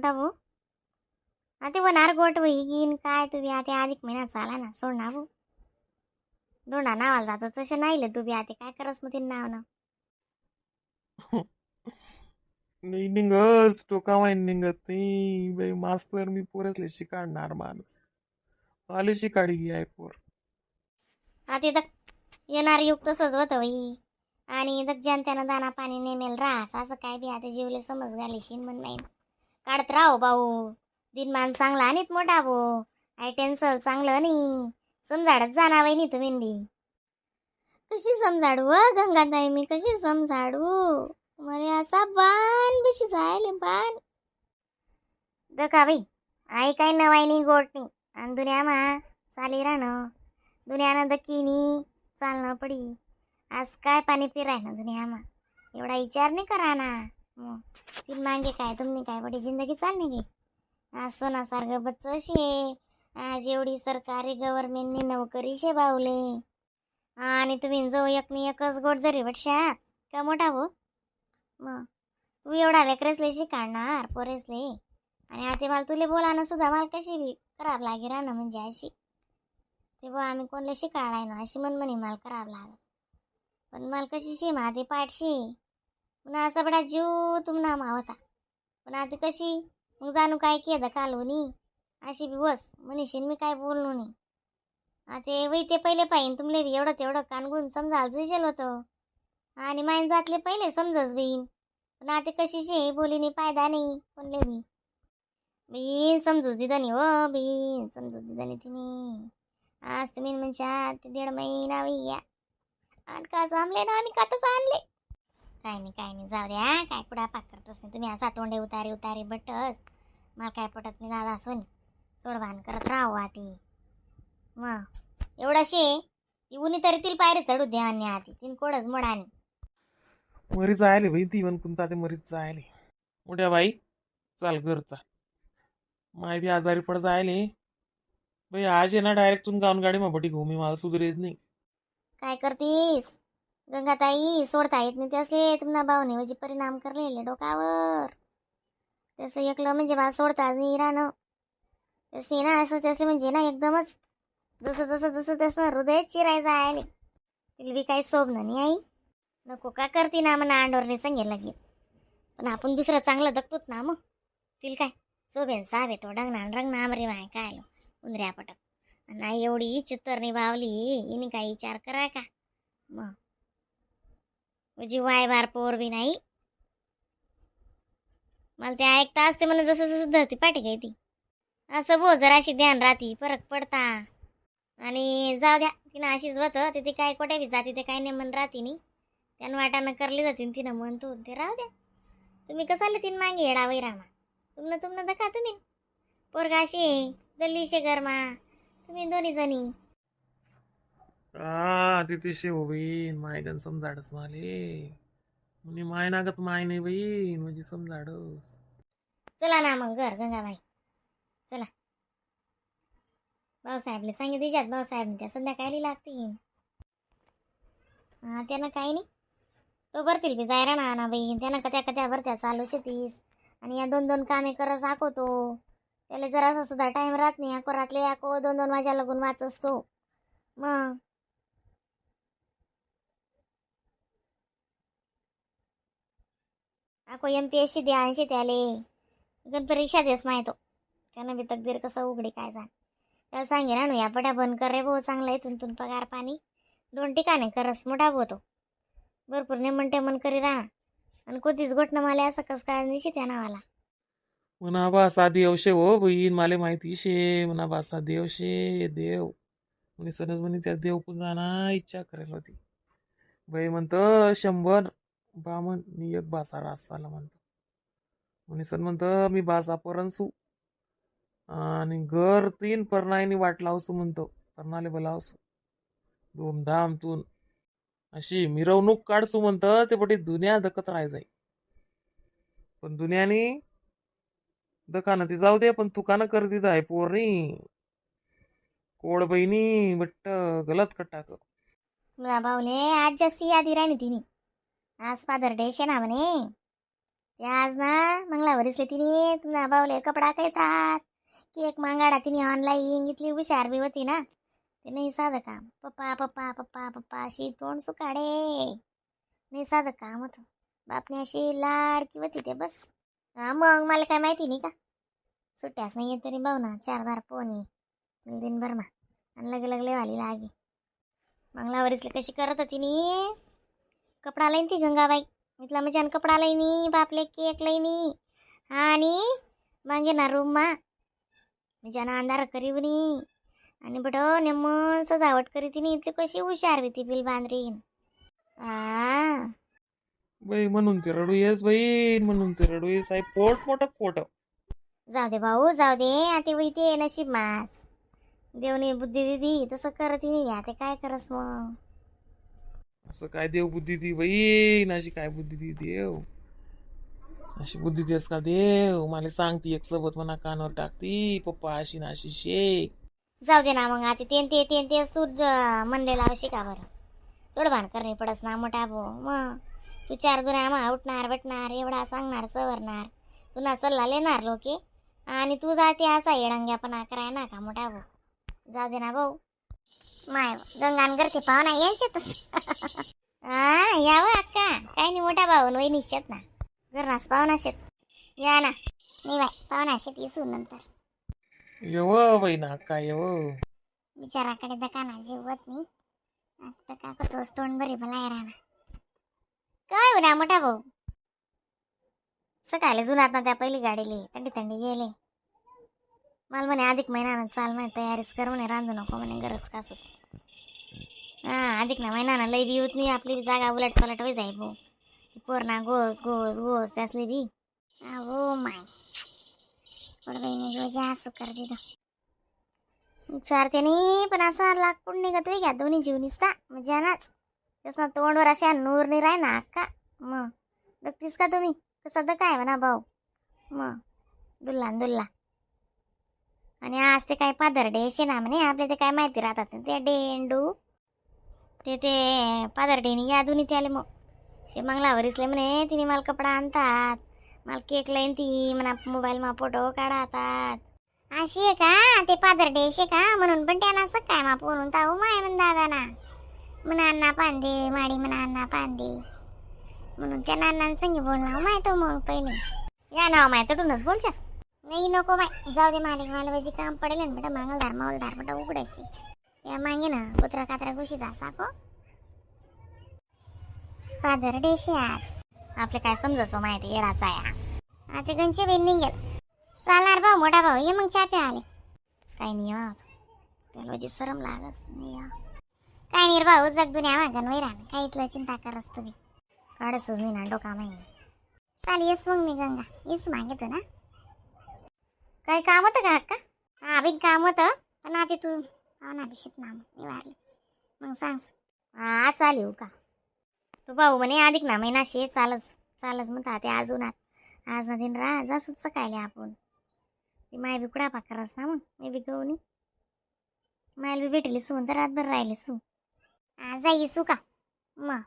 मोठा भाऊ. आता होणार गोट होई गीन काय तू बी आता अधिक महिना चाला ना सोड ना भाऊ. दोंडा नावाला जातं तसे नाही तू बी आता काय करस मग ते नाव ना. नाही निघस टोका माहीन निघत नाही बाई मास्तर. मी पोरसले शिकाडणार माणूस आले शिकाडी आहे पोर. आता दक येणार युग तसंच होतं बाई. आणि दक ज्यान त्यानं दाना पाणी नेमेल रास असं काय बी आता जीवले समज घाली शिन म्हण माहीन काढत राहो भाऊ. दिनमान चांगला आणीत मोठा भाऊ I टेन्सल चांगलं नाही समजाडत जाणार वहिनी तुम्ही बी. कशी समजाडू व गंगाताई मी कशी समजाडू? मला असा बाण बिशी जायले बाण दका बाई. आई काय नवाई नाही गोट नाही आणि दुनियामा चाली राहणं दुनियानं दकीनी चालणं पडी. आज काय पाणी पिराय ना दुनियामा एवढा विचार नाही करा ना. मग ती मागे काय तुम्ही काय बडी जिंदगी चालणी गे. आज सोनासारखं बच्च शे. आज एवढी सरकारी गव्हर्नमेंटनी नोकरी शे बावले आणि तुम्ही जो एक नी एकच गोट जरी वटशात का मोठा भाऊ. मग तू एवढा लेकरेसले शिकाडणार पोरेसले आणि आता मला तुले बोलानं सुद्धा मला कशी बी खराब लागे राहणं म्हणजे अशी ते बुवा आम्ही कोणला शिकाडाय ना अशी मन म्हणे मला करावं लागत. पण मला कशी शी माझे पाठशी पुन्हा असा बडा जीव तुमना मावता. पण आता कशी मग जाणू काय केलं कालवणी अशी बी बस म्हणशीन मी काय बोललो नाही. आता वै ते पहिले पाहिन तुमले बी एवढं तेवढं कानगुन समजायला जुजेल होतं आणि माईन जातले पहिले समजच बीन. पण आता कशी शे बोलीने फायदा नाही कोणले बी. बीन समजूच दिलं नाही हो बीन समजूच दिलं नाही तिने. आज तुम्ही म्हणशात ते 1.5 महिना वैया आणि का थांबले ना आम्ही का तसं आणले. काय नाही काय नाही जाऊ द्या काय पुढा पाक करतच नाही तुम्ही असा तोंडे उतारे उतारे बटस मला काय पटत नाही दादा. सोनी सोडभान करत राहू आती मग एवढं शे ती उनी तरी तिला पायरी चढू द्या आणि आती तीन कोडच मोडाने. मरीच आले बाई ती पण कोणता ते मरीच जायले. मोठ्या बाई चाल घरचा माय बी आजारी पड जायले बाई. आज आहे ना डायरेक्ट तुम्ही गाऊन गाडी मापटी घेऊ मी मला सुधरेत नाही. काय करतीस गंगाताई सोडता येत नाही त्यासले तुम्हाला भावने म्हणजे परिणाम करलेले डोकावर तसं एकलं म्हणजे मला सोडता नाही राहणं तसे ना असं तसे म्हणजे ना एकदमच जसं जसं जसं तसं हृदय चिरायचं आहे. तिला बी काही शोभणं नाही आई नको का करते ना म्हणा अंडोरने सांगेल लगे. पण आपण दुसरं चांगलं दगतोच ना मग तिला काय शोभेन साबे तो डंगना रंगना रे माय काय आलो उंदऱ्या पटक नाही एवढी चित्तरणी बावली हिने काही विचार करा का मग म्हणजे वाय बार पोर बी नाही. मला ते ऐकता असते म्हणून जसं जसं धरती पाठी गई ती असं बो जराशी ध्यान राहती फरक पडता. आणि जाऊ द्या तिनं अशीच होतं तिथे काय कोठे बी जाते ते काय नाही मन राहते नाही त्यानं वाटानं करली जाते तिनं म्हणतो ते राहू द्या. तुम्ही कसाले तीन मागे येडावई रामा तुमनं तुमनं दखा तुम्ही पोरगा अशी दल्लीशे गरमा तुम्ही दोन्ही जणी. आ तिथे शेव बहीण माय गण समजाडस माले म्हणे माय नागत माय नाही बहीण म्हणजे समजाडस. चला ना मग घर गंगाबाई चला भाऊसाहेबले सांगितलं तिच्यात भाऊसाहेब त्या संध्याकाळी लागतील. हा त्यानं काही नाही तो भरतील बी जायरा ना ना बाई त्यानं कत्या कत्या भरत्या चालू शेतीस आणि या दोन दोन कामे करत दाखवतो त्याला जरासा सुद्धा टाईम राहत नाही. याको रातले याको दोन दोन वाजा लागून वाचस तो मग आको MPSC द्या ऐंशी त्याले गण परीक्षा देस माहितो त्यानं बी तकदीर कसं उघडी काय जाण त्याला सांगे ना या पट्या बंद कर रे भाऊ चांगला इथून तुन पगार पाणी दोन ठिकाणी करस मोठा बोतो भरपूर नेमन टेमन करी राहा आणि कोणतीच गोठणं मला असं कसं काय निशी त्या नावाला. म्हणा बा असा देव शे हो बहीण माले माहिती शे म्हणा बा असा देव शे देव म्हणे सनज म्हणे त्या देव पण जाणार इच्छा करेल होती बाई म्हणतं 100 बामन मी एक बासा रास झाला म्हणतो म्हणे सण म्हणतं मी बासा परनसू आणि घर तीन परनाईनी वाट लावसू म्हणतो परनाले बोलावसू धूमधाम तून अशी मिरवणूक काढसू म्हणतं ते पटी दुनिया दकत राहायचंय. पण दुनियानी दकानं ती जाऊ दे पण तुकानं कर दिलं आहे पोरनी कोड बहिणी बट्ट गलत कटाक. तुला भाऊले आज जास्ती यादी राहिली तिने आज फादर डे शे ना म्हणे. ते आज ना मंगला वरिसले तिने तुमना बावले कपडा खायतात केक मांगाडा तिने ऑनलाईन इतली हुशार बी होती ना. ते नाही साधं काम. पप्पा पप्पा पप्पा पप्पा अशी तोंड सुकाडे. नाही साधं काम होतं. बापने अशी लाडकी होती ते बस. हा मग मला काय माहिती नाही का? सुट्ट्याच नाही येत तरी भाऊ ना चार दार पोहणी दिनभर मा आणि लगे लगले वाली लागी. मंगलावरीसले कशी करत होती नी कपडा लाईन ती गंगाबाई इथला म्हणजे आणि कपडा लाईनी बापले केक लाईनी आणि मागे ना रूम मा म्हणजे अंधार करीवनी आणि बट नेमन सजावट करी तिने. इथली कशी हुशार होती बिल बांधरीन आ. बाई, म्हणून ते रडू येस बाई, म्हणून ते रडू येस. आई पोट मोठं खोटं. जाऊ दे भाऊ, जाऊ दे. आता वै ते नशीब माच देवने बुद्धी दिदी तसं करत नाही. आता काय करस मग? असं काय देव बुद्धी दी बाई, अशी काय बुद्धी दी देव? अशी बुद्धी देस का देव? मला सांगती एक सोबत म्हणा कानावर टाकती पप्पा अशी ना अशी शे. जाऊ दे ना मग. आता तेन ते तेन ते सूद म्हणलेला अशी का बरं चोडभान करणे पडस ना मोठा भाऊ. मग तू चार गुन्हा मा उठणार बटणार एवढा सांगणार सवरणार तुला सल्ला लेणार लोके आणि तू जाते असा येडंग्यापणा कराय ना का मोठा भाऊ? जाऊ दे ना भाऊ. माय गंगान करते पाहुणा यांच्यातच. हा यावं अक्का. काय नाही मोठा भाऊ न वहिनी शेत ना घरनाच पाहुणा शेत या ना. नाही बाय पाहुणा शेत येसू नंतर. येव बाई ना काय येव. बिचाराकडे दकाना जेवत नाही. आता का तोच तोंड बरी भलाय राहणार काय हो ना मोठा भाऊ? सकाळी जुनात ना त्या पहिली गाडीले थंडी थंडी गेले. मला म्हणे अधिक महिना चाल म्हणे तयारीच कर म्हणे रांधू नको म्हणे गरज कासू. हा अधिक ना महिना ना लई बी होत नाही. आपली बी जागा उलट पलट होई जाई भाऊ. पोरणा गोस गोस गोस त्यासली बी हो माय बहिणी रोज असं कर दिलं विचारते नाही. पण असा लाकूड निघत घ्या दोन्ही जीव निसता म्हणजे नाच त्यास तोंडवर अशा नूर नाही राय ना अक्का. मग बघतीस का तुम्ही कसं तर काय म्हणा भाऊ. मग दुल्ला न दुल्ला आणि आज ते काय पादरडे शे ना म्हणे आपले ते काय माहिती राहतात ते डेंडू ते ते पादरडेनी या दोन्ही त्याले. मग ते मंगलावरीसले म्हणे तिने मला कपडा आणतात मला केक लाईन ती म्हणा मोबाईल मा फोटो काढतात. अशी आहे का ते पादरडे शे का म्हणून पण त्यांना असं काय मा फोनून ताऊ माय म्हण दादा ना म्हणा अण्णा पांदे माडी म्हणा अण्णा पांदे म्हणून त्या नानांसंगी बोलला माय तो. मग पहिले या नाव माय तटूनच बोलच्या. नाही नको माय जाऊ दे मालिक. मला पाहिजे काम पडेल ना बेटा मांगलदार मावलदार बेटा उघडायची त्या मागे ना कुत्रा कात्रा घुशी जा साको पादर डेशी आज आपलं काय समजतो माहिती येडाचा या. आता गंचे बेन निघेल चालणार भाऊ. मोठा भाऊ ये मग चहा प्या आले. काही नाही हो त्याला म्हणजे सरम लागच नाही हो. काय नाही रे भाऊ जग दुनिया मागं वैरा काय इथलं चिंता करस तुम्ही काढच नाही ना डोका माही. चाल येस मग मी गंगा येस मागे तो ना. काही काम होतं का अक्का? हा बी काम होतं पण आता तू हो ना बिशीत ना निवारले मग सांग. हा चालेल हो का तू भाऊ म्हणे अधिक ना महिना शे चालच चालच म्हणता ते अजून आज ना दिन राहा जा सुच कायले आपण ती माय बी कुडा करस ना मग मी बी गवनी मायला बी भेटली सून तर रातभर राहिली सू. हा, जाई सू का मग